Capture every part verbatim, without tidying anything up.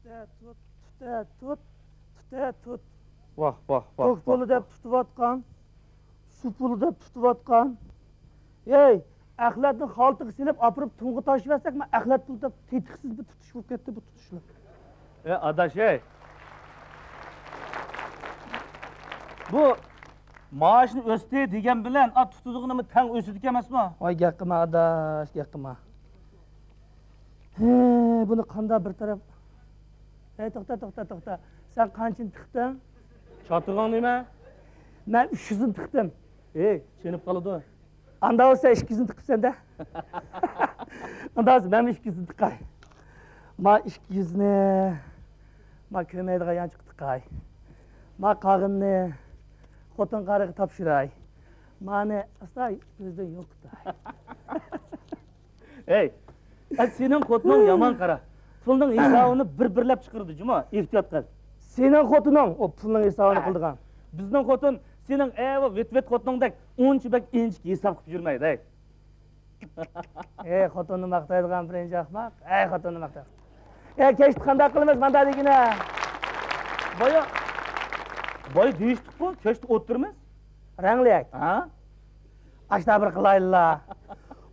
تۇتە تۇت، تۇتە تۇت، تۇتە تۇت. ۋاھ، ۋاھ، ۋاھ، توك پۇلى دەپ تۇتۇۋاتقان، سۇ پۇلى دەپ تۇتۇۋاتقان. ھەي، ئەخلەتنى خالتىغا سېلىپ ئاپىرىپ تۇڭغا تاشلىۋەتسەكمۇ، ئەخلەت پۇلى دەپ تېتىقسىز بىر تۇتۇش بولۇپ كەتتى بۇ تۇتۇشلار. ئە، ئاداش، ھەي. بۇ مائاشنى ئۆستى دېگەن بىلەن، ئا، تۇتىدىغىنىمۇ تەڭ ئۆسىدىكەن ئەمەسمۇ؟ ۋاي، گەپ قىلما ئاداش، گەپ قىلما. ھە، بۇنى قانداق بىر تەرەپ. ھەي، توختا، توختا، توختا. سەن قانچىنى تىقتىڭ؟ چاتىقىڭ نېمە؟ مەن ئۈچ يۈزنى تىقتىم. ئېي، چېنىپ قالىدۇ. ئاندا بولسا ئىككى يۈزنى تىقىپسەن-دە. ئاندا بولسا مەنمۇ ئىككى يۈزنى تىقاي. ما ئىككى يۈزنى، ما كۆرمەيدىغان يانچۇققا تىقاي. ما قالغىنىنى خوتۇن قارىغا تاپشۇراي. مانى ئاستا كۆزدىن يوقىتاي. ھەي، ئە، سېنىڭ خوتۇنۇڭ يامان قارا. پۇلنىڭ ھېسابىنى بىر-بىرلەپ چىقىرىدۇ جۇمۇ، ئېھتىيات قىل. سېنىڭ خوتۇنۇڭ ئۇ پۇلنىڭ ھېسابىنى قىلىدىغان. بىزنىڭ خوتۇن سېنىڭ ئەۋۇ ۋىت-ۋىت خوتۇنۇڭدەك ئۇنچە بەك ئىنچىكە ھېساب قىلىپ يۈرمەيدۇ، ھەي. ئەي، خوتۇننى ماختايدىغان بىرىنچى ئەخمەق. ئەي، خوتۇننى ماختاي. ئەي، كەچتە قانداق قىلىمىز ماندا دېگىنە؟ بايا، بايا دېيىشتۇققۇ، كەچتە ئولتۇرىمىز. رەڭلىك. ھە؟ ئاشتا بىر قىلايلا.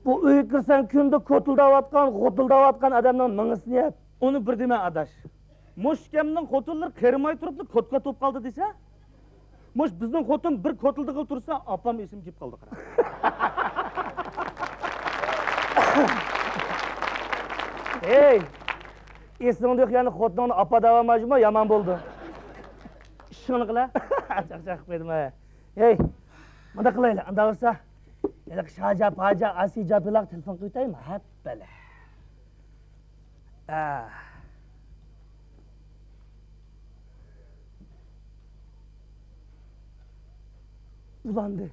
بۇ ئۆيگە كىرسەڭ كۈندە كوتۇلداۋاتقان، غوتۇلداۋاتقان ئادەمنىڭ مېڭىسىنى يەپ. ئۇنى بىر دېمە، ئاداش. مۇشۇ ئىكەمنىڭ خوتۇنلىرى قېرىماي تۇرۇپلا كوت-كوت بولۇپ قالدى دېسە. مۇشۇ بىزنىڭ خوتۇن بىر كوتۇلدىغىلى تۇرسا، ئاپام ئېسىمگە كېلىپ قالدى، قارا. ھەي! ئېسىڭدە يوق يەرنى خوتۇنۇڭنى ئاپا دەۋالمايجۇمۇ، يامان بولدى. ئىشىڭنى قىلە. چاقچاق قىلىپ قويدۇم، ھەي. ھەي، مۇنداق قىلايلى، ئانداق بولسا، ھېلىقى شاجا، پاجا، ئاسىيجا پىلاغا تېلېفون قىلىۋېتەيمۇ؟ ھەپپىلە. ئا. ئۇلاندى.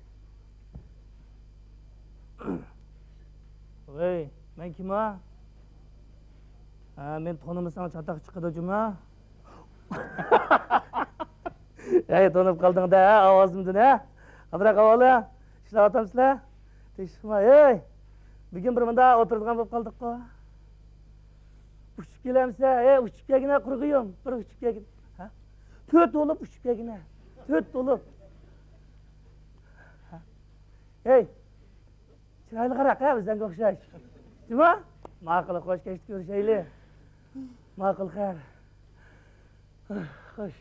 ۋەي، مەن كىم ھا؟ ھە، مېنى تونۇمىساڭ چاتاق چىقىدۇ جۇما. ھەي، تونۇپ قالدىڭ-دە، ھە، ئاۋازىمدىن، ھە؟ قانداق ئەھۋالى؟ ئىشلەۋاتامسىلەر؟ تىنچلىقمۇ؟ ھەي، بۈگۈن بىر مۇنداق ئولتۇرىدىغان بولۇپ قالدۇققۇ. ئۇچۇپ كېلەمسە؟ ھەي، ئۇچۇپ كەلگىنە، قۇرغۇيۇم. بىر ئۇچۇپ كەلگىن. ھە؟ تۆت بولۇپ ئۇچۇپ كەلگىنە. تۆت بولۇپ. ھە؟ ھەي، چىرايلىقراق، ھە، بىزدەككە ئوخشاش. جۇما؟ ماقۇل، خوش، كەچتە كۆرۈشەيلى. ماقۇل، خەير. خوش.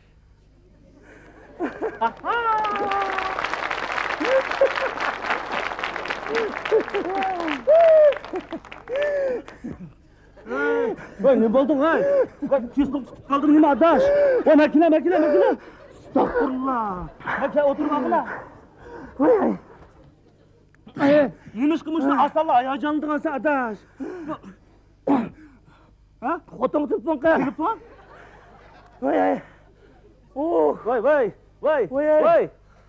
ۋاي، نېمە بولدۇڭ، ھەي؟ ۋاي، كېسىڭ تۇتۇپ قالدىڭ نېمە، ئاداش؟ ۋاي، ماكىنا، ماكىنا، ماكىنا. ئەستەغپۇرۇللا. ماكىنا ئولتۇرماقلا. ۋاي. ئەي، نېمىشقا مۇشۇنداق ئاسانلا ھاياجانلىنىدىغانسەن، ئاداش؟ ھە؟ خوتۇنغا تېلېفون قىل. تېلېفون؟ ۋاي، ۋاي. ئۇھ. ۋاي، ۋاي، ۋاي، ۋاي، ۋاي. ۋاي.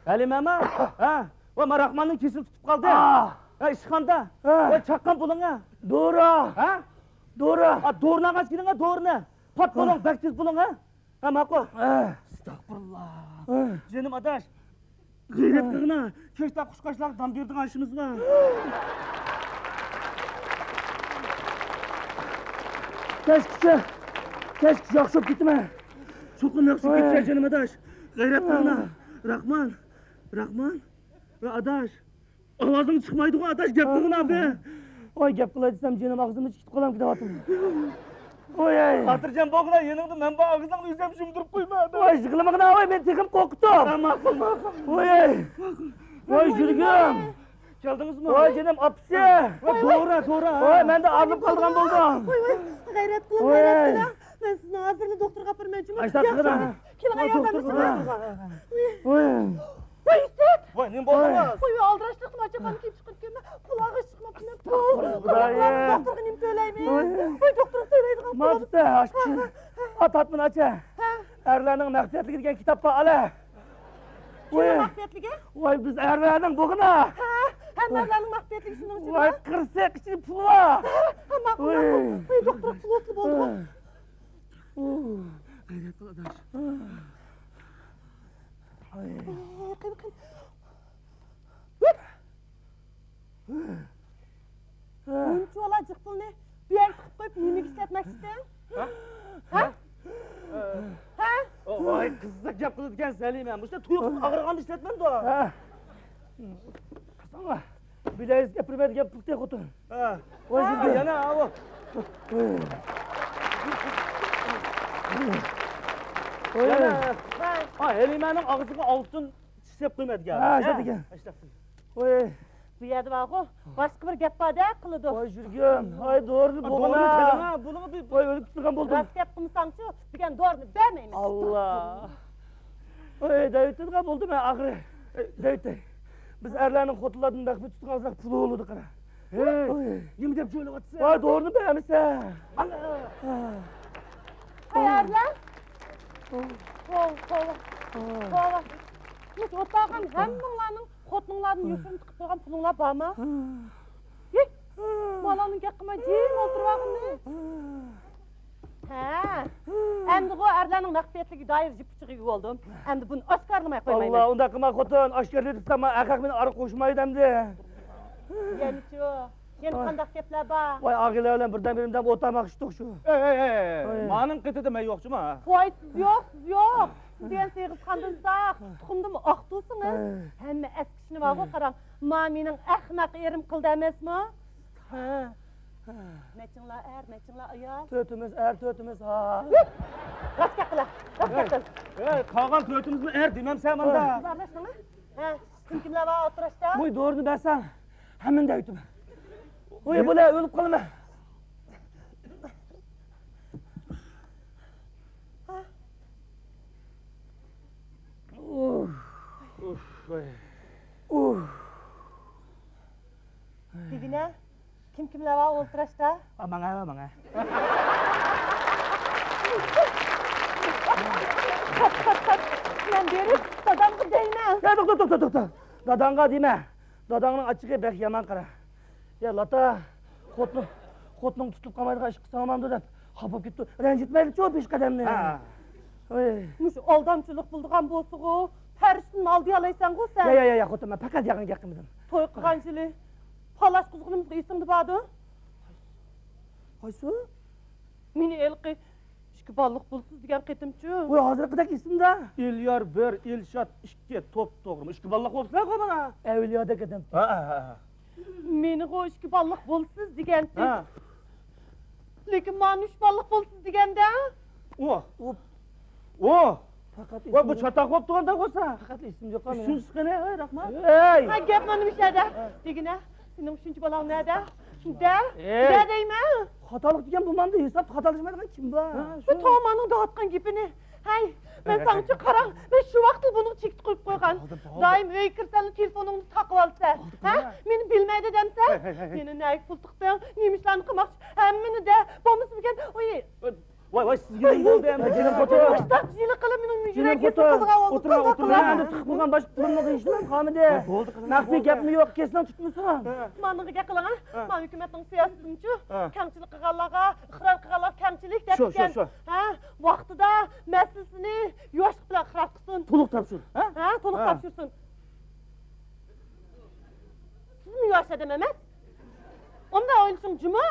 ھەلىمەما؟ ھە؟ ۋاي، ما راخماننىڭ كېسىلى تۇتۇپ قالدى. ئاھ. ھە، ئىشخانىدا. ھە. ۋاي، چاققان پۇلۇڭ ھە؟ دورا. ھە؟ دورا. ھە، دورىنى ئالغاچ كېلىڭ، ھە، دورىنى. پات بولۇڭ، بەك تېز بولۇڭ، ھە؟ ھە، ماقۇل. ئەستەغپۇرۇللا. جېنىم ئاداش، غەيرەت قىلغىنا. كەچتە قۇشقاچلارغا دان بېرىدىغان ئىشىمىز بار. كەچكىچە، كەچكىچە ياخشى بولۇپ كېتىمەن. چوقۇم ياخشى بولۇپ كېتىسەن، جېنىم ئاداش. غەيرەت قىلغىنا. راخمان، راخمان، ۋە ئاداش. ئاۋازىڭ چىقمايدىغۇ، ئاداش، گەپ قىلغىنا بى. ۋاي، گەپ قىلاي دېسەم، جېنىم ئاغزىمدىن چىقىپ قالام كېتىۋاتىدۇ. ۋاي، ئەي. خاتىرجەم بولغىنا، يېنىڭدا مەن بار، ئاغزىڭنى ئۆزۈم يۇمدۇرۇپ قويما، ئاداش. ۋاي، يىغلىمىغىنا، ۋاي، مېنى تېخىمۇ قورقۇتتۇڭ. ھە، ماقۇل، ماقۇل. ۋاي، ئەي. ۋاي، يۈرىكىم. كەلدىڭىزمۇ؟ ۋاي، جېنىم ئاپىسى. ۋاي، دورا، دورا. ۋاي، مەندە ئاغرىپ قالىدىغان بولدۇم. ۋاي، ۋاي، غەيرەت قىلىڭ، غەيرەت قىلىڭ. مەن سىزنى ھازىرلا دوختۇرغا ئاپىرىمەن، جۇمۇ. ئاشتاق قىلىڭ. كېلىڭ، ياردەملىشىڭ. ۋاي. ۋاي، ئۈستاد! ۋاي، نېمە بولدىڭىز؟ ۋاي، ۋاي، ئالدىراش چىقتىم، ئاچچىقاننى كىيىپ چىقىپ كەلدىم. قۇلاققا ئىششىق بوپتىمەن. ئۇ، ئۇ، ئۇ، دوختۇرغا نېمە تۆلەيمىز؟ ۋاي. ۋاي، دوختۇرغا تۆلەيدىغان پۇل. ماپسە، ئاشتىن. ھە. ئا، پاتمىنى ئاچە. ھە. ئەرلەرنىڭ مەخپىيەتلىكى دېگەن كىتاب بار، ئالە. كىمنىڭ مەخپىيەتلىكى؟ ۋاي، بىز ئەرلەرنىڭ بۇغىنا. ھە، ھەممە ئەرلەرنىڭ مەخپىيەتلىكى شۇنىڭ ئىچىدە. ۋاي، قىرسىق ئىچىدە پۇل بار. ھە، ھە، ماقۇل، ماقۇل. ۋاي، دوختۇر، پۇل بولسا بولدىغۇ. ۋاي. غەيرەت قىل، ئاداش. ۋاي. قېنى، قېنى. بۇنچىۋالا جىق پۇلنى بۇ يەرگە تىقىپ قويۇپ نېمىگە ئىشلەتمەكچىسەن؟ ھە؟ ھە؟ سەلىمە، مۇشۇنداق تۇيۇقسىز ئاغرىغاندا ئىشلەتمەمدۇ؟ ھە. قارىساڭلار، بىلەيسىز گەپىرمەي دېگەن پۇل تېخى خوتۇن. ھە. ۋاي، ھە، يۈرگۈن. يەنە ئاۋۇ. ۋاي. يەنە. ھە، ھەلىمەنىڭ ئاغزىغا ئالتۇن چىش سېلىپ قويمىدىكەن. ھە، ھە، شۇ دېگەن. ئىشلەپتۇ. ۋاي. بۇ يەردە بارغۇ، باشقا بىر گەپ باردەك قىلىدۇ. ۋاي، يۈرگۈن. ھاي، دورىنى ۋاي، بولغىنا. سېلىڭە، بۇنىڭغا بىر ۋاي، ئۆلۈپ تۇرغان بولدۇم. راست گەپ قىلمىساڭچۇ، دېگەن دورىنى بەرمەيمەن. ئاللا. ۋاي، دەۋېتىدىغان بولدۇم مەن ئاخىرى. دەۋېتەي. بىز ئەرلەرنىڭ خوتۇنلاردىن مەخپىي تۇتقان ئازراق پۇلى بولىدۇ، قارا. ھەي، ۋاي. نېمە دەپ جۆيلۈۋاتىسەن؟ ۋاي، دورىنى بەرمىسە. ئاللا. ھەي، ئەرلەر. توۋا، توۋا. توۋا. مۇشۇ ئولتۇرغان ھەممىڭلارنىڭ خوتۇنۇڭلاردىن يوشۇرۇن تىقىپ قويغان پۇلۇڭلار بارمۇ؟ ھېي، بالامنى گەپ قىلماي جىم ئولتۇرۇۋالغىنى. ھە، ئەمدىغۇ ئەرلەرنىڭ مەخپىيەتلىكىگە دائىر جىپ ئۇچىغا ئىگە بولدۇم. ئەمدى بۇنى ئاشكارىلىماي قويمايمەن. ئاللا، ئۇنداق قىلما خوتۇن، ئاشكارىلىدى دېسەم، ئەخەق مېنى ئارا قوشمايدۇ ئەمدى. يەنىچۇ؟ يەنە قانداق گەپلەر بار؟ ۋاي، ئاغىنىلەر بىلەن بىردەم بىردەم ئولتۇرماق ئىشتۇق شۇ. ئەي، ئەي، ئەي، ئەي. مانىڭ قېتىدە مەن يوقچىما؟ ۋاي، سىز يوق، سىز يوق. سىز دېگەن سېغىز قاندىن ساق، تۇخۇمدىنمۇ ئاق تۇرسىڭىز. ھەممە ئەسكىشىنى بارغۇ، قاراڭ. ما مېنىڭ ئەخمەق ئېرىم قىلدى ئەمەسمۇ؟ ھە. نەچچىڭلار ئەر، نەچچىڭلار ئايال؟ تۆتىمىز ئەر، تۆتىمىز ھا. راست گەپ قىلە، راست گەپ قىل. ئەي، قالغان تۆتىمىزمۇ ئەر دېمەمسەن ماندا. سىز ئارىلاشتىڭمۇ؟ ھە، كىم كىملەر بار ئوتتۇراشتا؟ ۋاي، دورىنى بەرسەڭ، ھەممىنى دەۋېتىمەن. ۋاي، بۇلار ئۆلۈپ قالىمەن. ئۇھ. ئۇھ، ۋاي. ئۇھ. دېگىنە، كىم كىملەر بار ئولتۇراشتا؟ ئا، ماڭا، ماڭا. قات، قات، قات. مەن بېرىپ دادامغا دەيمەن. يا، توختا، توختا، توختا. داداڭغا دېمە. داداڭنىڭ ئاچچىقى بەك يامان، قارا. يا لاتا، خوتۇن، خوتۇنۇڭ تۇتۇپ قالمايدىغان ئىش قىلساڭ بولامدۇ دەپ خاپا بولۇپ كېتىپتۇ. رەنجىتمەيلىچۇ پېشقەدەمنى. ھە. ۋاي. مۇشۇ ئالدامچىلىق بولىدىغان بولسىغۇ، پەرىشتىنىمۇ ئالدىيالايسەنغۇ سەن. يا، يا، يا، يا، خوتۇن، مەن پەقەت ياغنى گەپ قىلمىدىم. توي قىلغان يىلى پالاش قىزغىنىمىزغا ئېسىڭدە باردۇ. قايسى؟ مېنى ھېلىقى ئىككى بالىلىق بولىسىز دېگەن قېتىمچۇ؟ ۋاي، ھازىرقىدەك ئېسىمدە. ئېليار بىر، ئېلشات ئىككى، توپتوغرىمۇ؟ ئىككى بالىلىق بولۇپسىلەرغۇ مانا. ئەۋلىيادەك ئادەم. ھە، ھە، ھە. مېنىغۇ ئىككى بالىلىق بولىسىز دېگەنتى. ھە. لېكىن مانا ئۈچ بالىلىق بولىسىز دېگەندە. ئۇ. ئۇ. ئۇ. پەقەت ۋاي، بۇ ئېسىمدە. چاتاق بولۇپ تۇرغاندا بولسا. پەقەت ئېسىمدە قالمايدۇ. ئۈچىنچىسى قېنى؟ ھەي، رەھمەت. ھەي! ھە، گەپ مانا مۇشۇ يەردە. ھە. دېگىنە، سېنىڭ ئۈچىنچى بالاڭ نەدە؟ دە؟ ھەي! دە دەيمەن. خاتالىق دېگەن بۇ ماندا ھېسابتا خاتالاشمايدىغان كىم بار؟ ھە، شۇ. بۇ توماننىڭ دەۋاتقان گېپىنى. ھەي، مەن ھەي، ھەي، ساڭىچۇ ھەي. قاراڭ، مەن شۇ ۋاقىتلا بۇنىڭغا چېكىت قويۇپ قويغان. بولدى، بولدى. دائىم ئۆيگە كىرسەملا تېلېفونۇڭنى تاقىۋالىسەن. بولدى، ھە؟ قىلما. مېنى بىلمەيدۇ دەمسەن؟ ھەي، ھەي، ھەي، ھەي. يەنە نەگە پۇل تىقتىڭ؟ نېمە ئىشلارنى قىلماقچى؟ ھەممىنى دە. بولمىسا بۈگۈن، ئۇي. ۋاي، ۋاي، سىزگە نېمە بولدى ئەمدى، جېنىم خوتۇن؟ مۇشتاق جىلى قىلىپ مېنىڭ يۈرەككە سىقىدىغان بولدى. ئولتۇرۇڭ، ئولتۇرۇڭ. ئەمدى تىقىپ قويغان باشقا پۇلۇمنىڭ ئىشىنى قالمىدى. ۋاي، بولدى، قىلىڭ. نەقلىي گەپمۇ يوق، كېسىڭ تۇتمىسۇن. ھە. مانىڭغا گەپ قىلىڭ، ھە. ھە. مانا ھۆكۈمەتنىڭ سىياسىتىنىچۇ، ھە. كەڭچىلىك قىلغانلارغا ئىقرار قىلغانلارغا كەڭچىلىك دەپ شۇ، شۇ، دېگەن. شۇ. ھە، ۋاقتىدا مەسىلىسىنى يۇۋاشلىق بىلەن ئىقرار قىلسۇن. تولۇق تاپشۇر. ھە؟ ھە، تولۇق ھە. تاپشۇرسۇن. سىزمۇ يۇۋاش ئادەم ئەمەس. ئۇنداق ئويلىشىڭ جۇمۇ.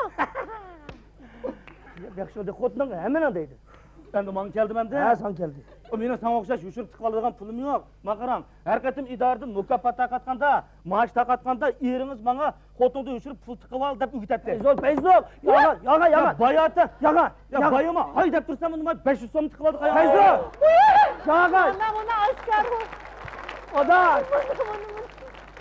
ياخشى بولدى، خوتۇنۇڭ ھەممىنىڭ دەيدۇ. ئەمدى ماڭا كەلدىمەن-دە. ھە، ساڭا كەلدى. ئۇ مېنىڭ ساڭا ئوخشاش يوشۇرۇپ تىقىۋالىدىغان پۇلۇم يوق. ماڭا قاراڭ، ھەر قېتىم ئىدارىدىن مۇكاپات تارقاتقاندا، مائاش تارقاتقاندا ئېرىڭىز ماڭا خوتۇنۇڭدىن يوشۇرۇپ پۇل تىقىۋال دەپ ئۆگىتەتتى. پەيزۇل، پەيزۇل! ياغا، ياغا، ياغا! يا باياتە! ياغا! يا بايىما، ھاي دەپ تۇرسام، ئۇنىماي بەش يۈز سومنى تىقىۋالدى. پەيزۇل! ياغا! مانا، مانا ئاشكارا. ئادا! مانا، مانا، مانا.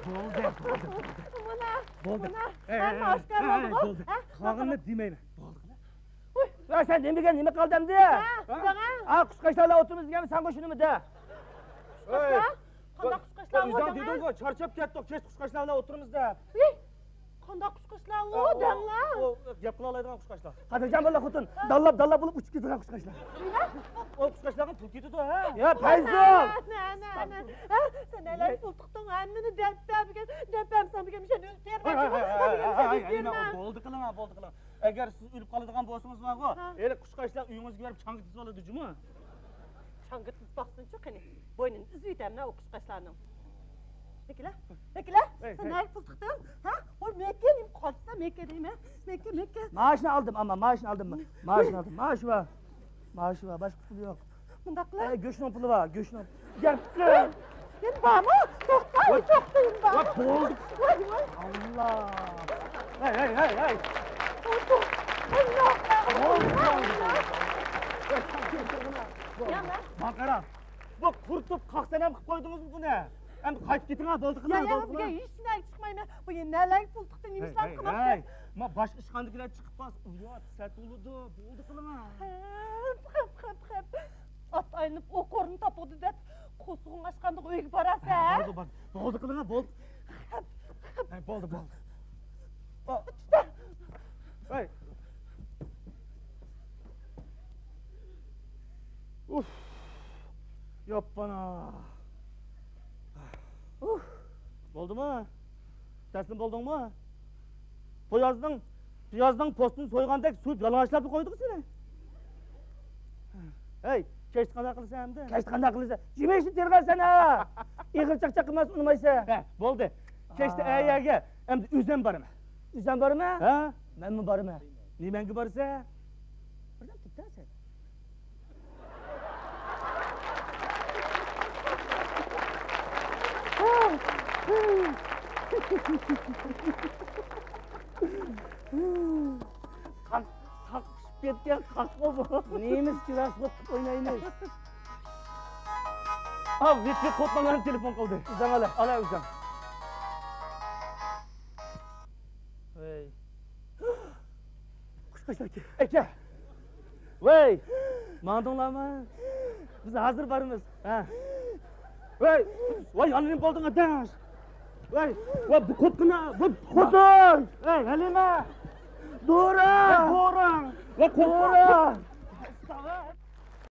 بولدى، بولدى، بولدى. مانا، بولدى. مانا. ئەي، ئەي، ھەممە ئاشكارا بولدىغۇ. بولدى. ھە؟ قالغىنىنى دېمەيمەن. بولدى. ۋاي، سەن نېمە دېگەن، نېمە قىلدى ئەمدى؟ ھە، دەڭە. ھە، قۇشقاچلار بىلەن ئولتۇرىمىز دېگەنمۇ سەنغۇ شۇنىمۇ دە؟ قۇشقاچلار؟ قانداق قۇشقاچلار ئۇ، ئۆزۈڭ دەڭە؟ دېدىڭغۇ، چارچاپ كەتتۇق، كەچتە قۇشقاچلار بىلەن ئولتۇرىمىز دە. ۋىي، قانداق قۇشقاچلار ئۇ، ئۇ، دەڭلار؟ ئۇ، گەپ قىلالايدىغان قۇشقاچلار. خاتىرجەم بول خوتۇن، داللاپ، داللاپ بولۇپ ئۇچۇپ كېتىدىغان قۇشقاچلار. نېمە؟ ئۇ قۇشقاچلارغا پۇل كېتىدۇ، ھە؟ يا، پەيزۇل! نە، نە، نە. ھە، سەن ھېلى پۇل تىقتىڭ، ھەممىنى دەپ بەر، دېگەن، دەپ بەرمىسەڭ، دېگەن، مىشەنى تېرىپ ھەي، ھەي، ھەي، ھەي، ھەي، ھەي، ھەي، ھەي، بولدى قىلىڭ، بولدى قىلىڭ. ئەگەر سىز ئۆلۈپ قالىدىغان بولسىڭىز ماڭا، ھە. ھېلى قۇشقاچلار ئۆيىڭىزگە بېرىپ چاڭگا تىزىۋالىدۇ جۇمۇ. چاڭگا تىزىپ باقسۇنچۇ قېنى. بوينىنى ئۈزۈۋېتەمنا ئۇ قۇشقاچلارنىڭ. بېكىلە، بېكىلە، ھەي، سەن ھەي. نەگە پۇل تىقتىڭ؟ ھە؟ ۋاي، مەككە نېمە قاچسا مەككە دەيمەن. مەككە، مەككە. مائاشنى ئالدىم، ئاما، مائاشنى ئالدىم. مائاشنى ئالدىم. مائاش بار. مائاش بار، باشقا پۇل يوق. مۇنداق قىلىڭ. ئە، گۆشنىڭ پۇلى بار، گۆشنىڭ. گەپ قىل. يەنە بارمۇ؟ توختا، توختا، يەنە بارمۇ؟ ۋاي، بولدى. ۋاي، ۋاي. ئاللا. ھەي، ھەي، ھەي، ھەي. بولدى، بولدى، بولدى. يانا. ماڭا قارا. بۇ قۇرۇتۇپ قاقسەنەم قىلىپ قويدىڭىزمۇ بۇنى؟ ئەمدى قايتىپ كېتىڭە، بولدى قىلىڭە، يا، يا، بولدى قىلىڭە. ھېچ نەرسە چىقمايمەن. بۇ يەنە نەلەرگە پۇل تىقتى، نېمە ئىشلار قىلماقچى؟ ھەي، ما باشقا ئىشخانىدىكىلەر چىقىپ قالسا، ئۇيات سەت بولىدۇ، بولدى قىلىڭە. خەپ، خەپ، خەپ. ئات ئايلىنىپ ئوق ئورنىنى تاپىدۇ دەپ، قورسىقىڭ ئاچقاندا ئۆيگە بارارسەن، ھە؟ بولدى، بولدى، بولدى قىلىڭە، بولدى. ھەي، بولدى، بولدى. ھەي. ئۇف. ياپپانا. ئۇف. بولدىمۇ؟ تەسلىم بولدۇڭمۇ؟ پىيازنىڭ، پىيازنىڭ پوستىنى سويغاندەك سويۇپ يالىڭاچلاپلا قويدۇق سېنى. ھەي، كەچتە قانداق قىلىسەن ئەمدى؟ كەچتە قانداق قىلىسەن؟ يېمەكلىك تېرىغانسەن ھە! ئېغىر چاقچاق قىلماسا ئۇنىمايسەن. ھە، بولدى. كەچتە ئەيەرگە ئەمدى ئۆزۈم بارىمەن. ئۆزۈڭ بارىمەن؟ ھە؟ مەنمۇ بارىمەن. نېمەڭگە بارىسەن؟ بىردەم تۇرۇپ سەن. تاق، تاق پىشىپ كەتكەن تاقمۇ بۇ؟ نېمىس كراسۋورد ئوينايمىز. ئا، ۋىت ۋىت قوتلانغان تېلېفون قىلدى. ئۆزۈڭ ئالا، ئالا ئۆزۈڭ. ۋەي. قۇشقاچلار كەل. ئەكە. ۋەي. ماڭدىڭلارمۇ؟ بىز ھازىر بارىمىز. ھە. ۋەي. ۋاي، يەنە نېمە بولدۇڭ ئاداش؟ ۋەي. ۋاي، بۇ قوتقىنا، بۇ قوتۇن. ۋەي، ھەلىمە. دورا. ۋەي، دورا. ۋەي، قوتقىنا. دورا.